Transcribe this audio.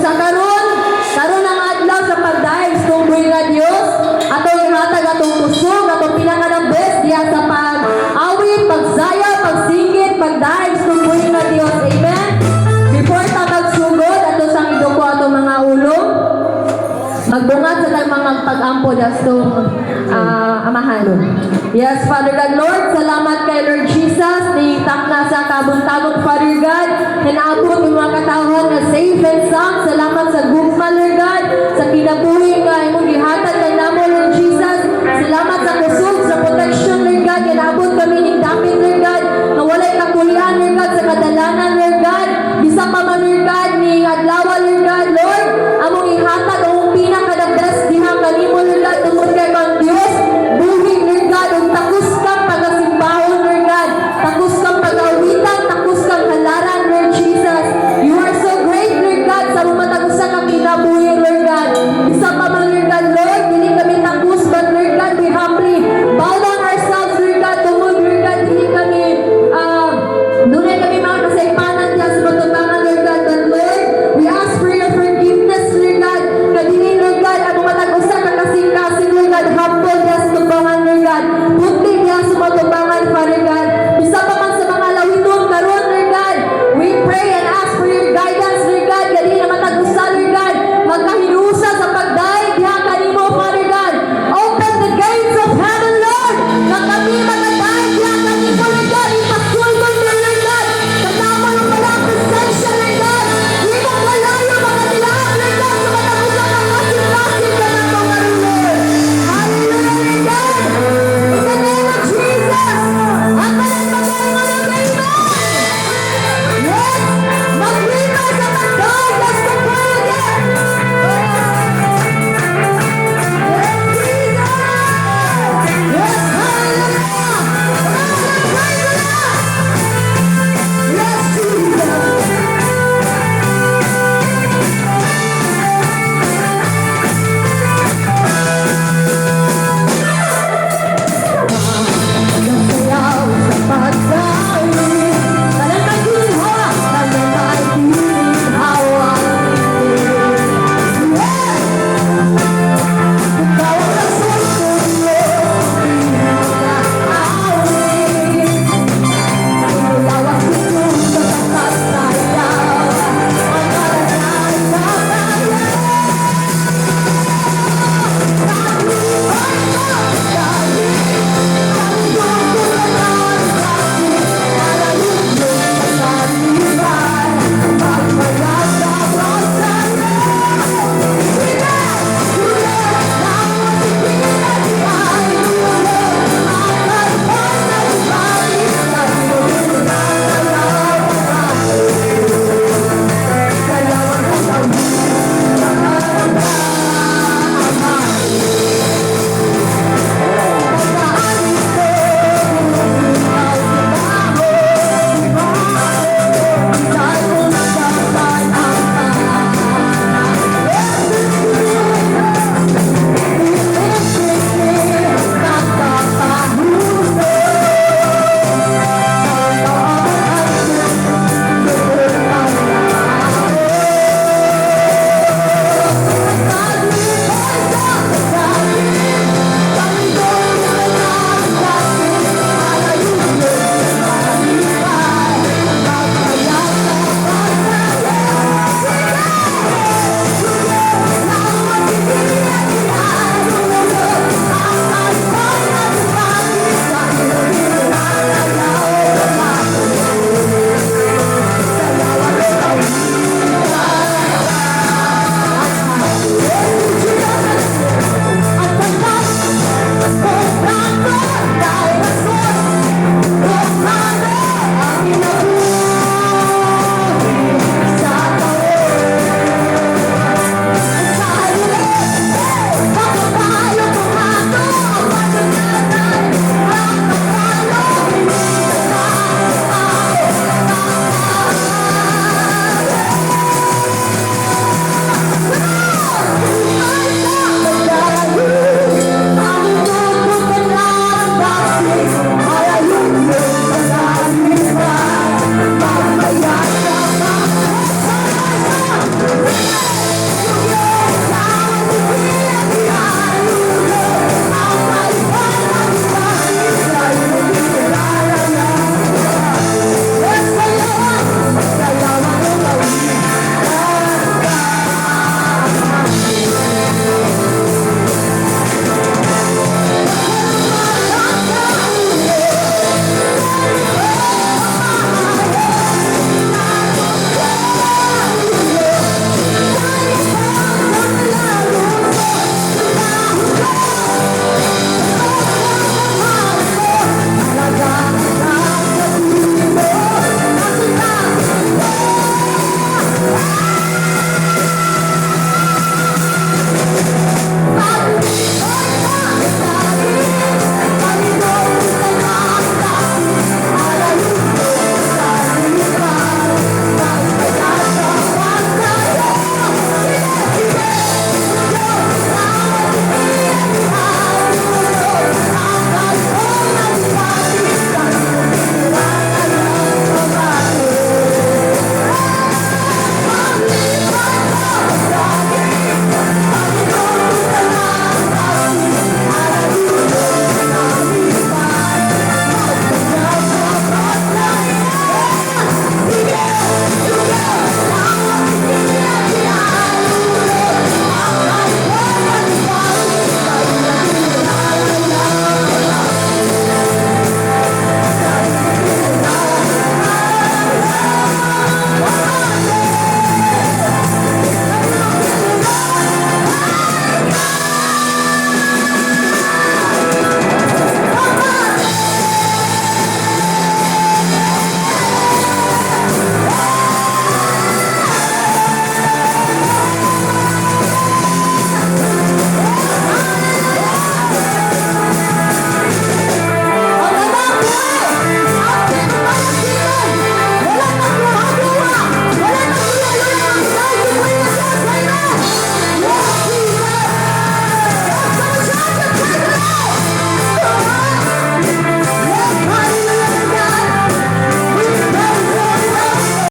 Sa karon, karon ang adlaw sa pagdayeg sa buhi nga Dios, atong ihatag atong kusog, atong pinaka the best diya sa pag-awit, pagsayaw, pagsingit, pagdayeg sa buhi nga Dios. Amen. Before ta magsugod, ato sang iduko atong mga ulo. Magbungat sa tayong mga pag-ampo dastong amahan. Yes, Father God, Lord, salamat kay Lord Jesus, ni takna sa kabuntagon, Father God, na naabot yung mga katawhan na safe and sound. Salamat sa gugma, Lord God, sa kinabuhi nga imong gihatag kay namo, Lord Jesus. Salamat sa kusog, sa protection, Lord God, nga naabot kami ning dapit, Lord God, nga walay kakulian, Lord God, sa kadalanan.